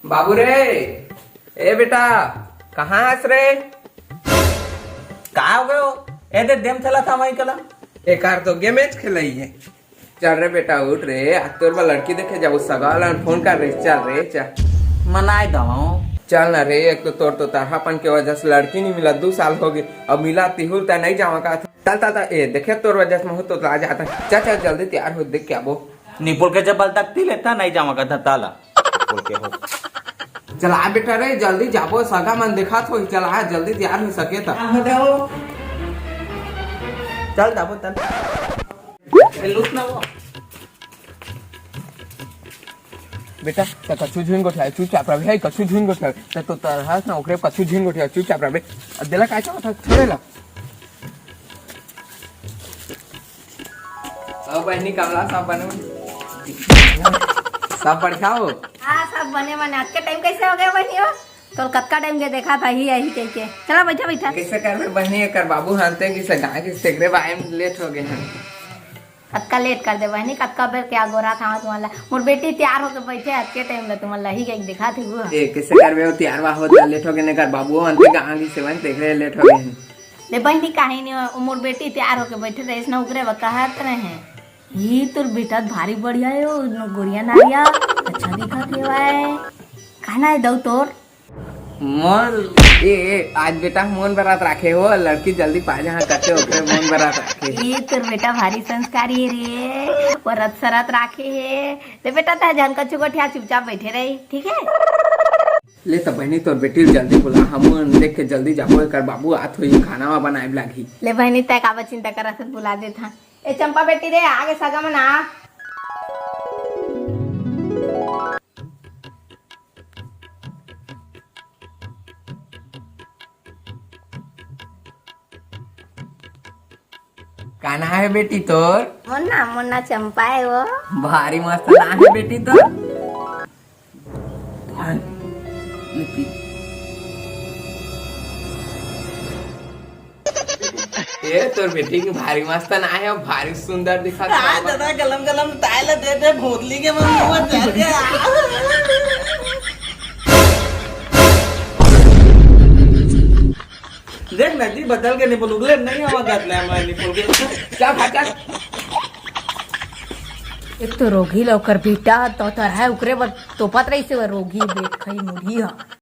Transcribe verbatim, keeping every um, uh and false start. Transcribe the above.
बाबू रे, ए बेटा, कहाँ हस रे? का हो गयो? ए दे, देम चला था वहीं कला। एकार तो गेमेच खेलई हे। चल रे बेटा, उठ रे, आज तोर बर लड़की देखे जाबो, सगा वाला फोन कर रे, चल रे, चल। मनाए दवं। चल ना रे, एक तो तोर तो तरहापन के वजह से लड़की नहीं मिला, दू साल हो गए, अब मिला तिहुल त नहीं जावा का। चल, चल, चल, ए, देखे तोर वजह से महू तो ला जाता। चल, चल, जल्दी तैयार हो, देख के आबो। निपुल के जब बल तक ती लेता, नहीं जावा का था, ताला। बोल के हो। चल आ बेटा रे, जल्दी जाबो, सगा मन देखात होही, चल आ, जल्दी तैयार हो सके त। हाँ, हो जाओ। चल जाबो, चल। ए, लूट ना वो। बेटा, त कछु झिन गोठिया, चुपचाप रह, हे, कछु झिन गोठिया, त तो तरहस ना, ओकरे कछु झिन गोठिया, चुपचाप रह। अब देला काय चाहत हस, छोड़े ला। अब बहिनी कमला, सब बने? सब बढ़िया हो? हाँ, सब बने बने। आज के टाइम कैसे हो गया बहिनी हो? तो कतका टाइम के देखा था ही यही कह के। चला बैठा, बैठा। कैसे कर रहे बहिनी, एकर बाबू हंते कि से गाय के तेकरे बाय में लेट हो गए हैं। कतका लेट कर दे बहिनी, कतका बेर के अगोरा था तुम्हारा। मोर बेटी तैयार होके बैठे, आज के टाइम ला तुम्हारा ही कह के देखा थी वो। ए, कैसे करबे हो तैयार वा हो, लेट हो गए ने कर बाबू हंते गाय की सेवन तेकरे लेट हो गए हैं। ले बहिनी, काहे नहीं हो? मोर बेटी तैयार होके बैठे रहिस ना, ओकरे बर कहत रहे। ये तोर बेटा भारी बढ़िया हे, ओ गोरिया नारिया, अच्छा दिखत हेवय। काना हे दऊ तोर? मोर, ए, ए, आज बेटा मोन बरात राखे हो, लड़की जल्दी पा जहाँ कटे ओकरे मोन बरात राखे। ये तोर बेटा भारी संस्कारी हे रे, वरत सरत राखे हे। ले बेटा, तै झन कछु गोठिया, चुपचाप बैठे रही, ठीक है? ले त बहिनी, तोर बेटी ल जल्दी बुला, हमन देख के जल्दी जाबो, एकर बाबू आत होही, खाना वा बनाए लागही। ले बहिनी, तै काबर चिंता करत हस, बुला देत हन। ए चंपा बेटी रे, आगे सगा मन आ। का नाम हे बेटी तोर? मोर नाम, मोर नाम चंपा हे वो। भारी मस्त नाम हे बेटी तोर। ए, तोर बेटी के भारी मस्त नाम हे, भारी सुंदर दिखत हे। दादा गलम गलम ताय ला दे दे, भोतली के मन मुंह जर गया। देख ना जी, बदल के निपुल उगले नहीं आवा जात ले, मैं निपुल के। चल भाग, चल। एक तो रोगी ला ओकर बेटा तो तरहा ओकरे बर तोपत रहिसे, वो रोगी बेट खई मुढ़ी ह।